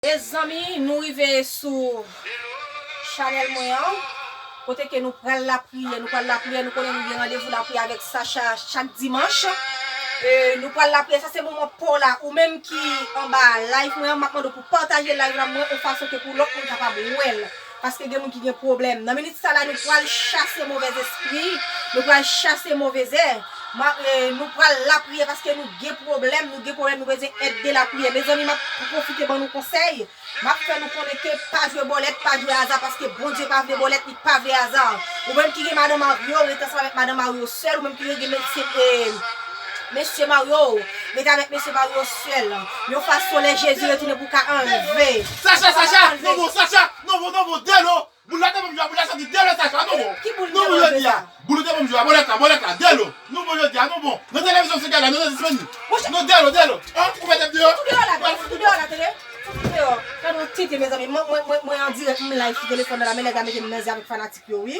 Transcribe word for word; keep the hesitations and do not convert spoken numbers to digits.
Mezanmi, nou rive sou chanèl mwen an, kote ke nou pral lapriyè, nou pral lapriyè, nou konnen nou gen randevou lapriyè avèk Sacha chak dimanch. E nou pral lapriyè, sa se moman pa w la, ou menm ki anba live mwen an, m ap mande w pou pataje live la mwen yon fason ke pou lòt moun kapab wè l. Paske gen moun ki gen pwoblèm. Nan minit sa la, nou pral chase movèzespri, nou pral chase movezè. Ma- e, nou pral lapriyè paske nou gen pwoblèm, nou gen pwoblèm, nou bezwen èd de lapriyè. Mezanmi, m ap pwofite ban nou konsèy. M ap fè nou konnen ke pa jwe bòlèt, pa jwe aza, paske Bondye pa vle bòlèt, li pa vle aza. Ou menm ki gen madan marye w, rete ansanm avèk madan marye w sèl, ou menm ki gen mesye, e, mesye marye w, rete avèk mesye marye w sèl. Yon fason lè Jezi retounen pou ka anlve. Sacha, Sacha, non bon, Sacha, non bon, non bon, delo. Boul la te bon jwe, boul la soti, delo Sacha, non bon. Ki boul? Non bon jodi a. Boul te bon jwe, bòlèt la, bòlèt la, delo. Non bon jodi a, non bon. Nan televizyon se gala, nan televizyon. Non, delo, delo. An, ou mete deyò. Fout ou deyò la, tande, fout ou deyò la, tande. Fout ou deyò. Gade yon tete, mezanmi. Mwen, mwen, mwen, mwen an dirèk, m live sou telefòn nan la, men nèg la mete m nan zye avèk fanatik yo, wi.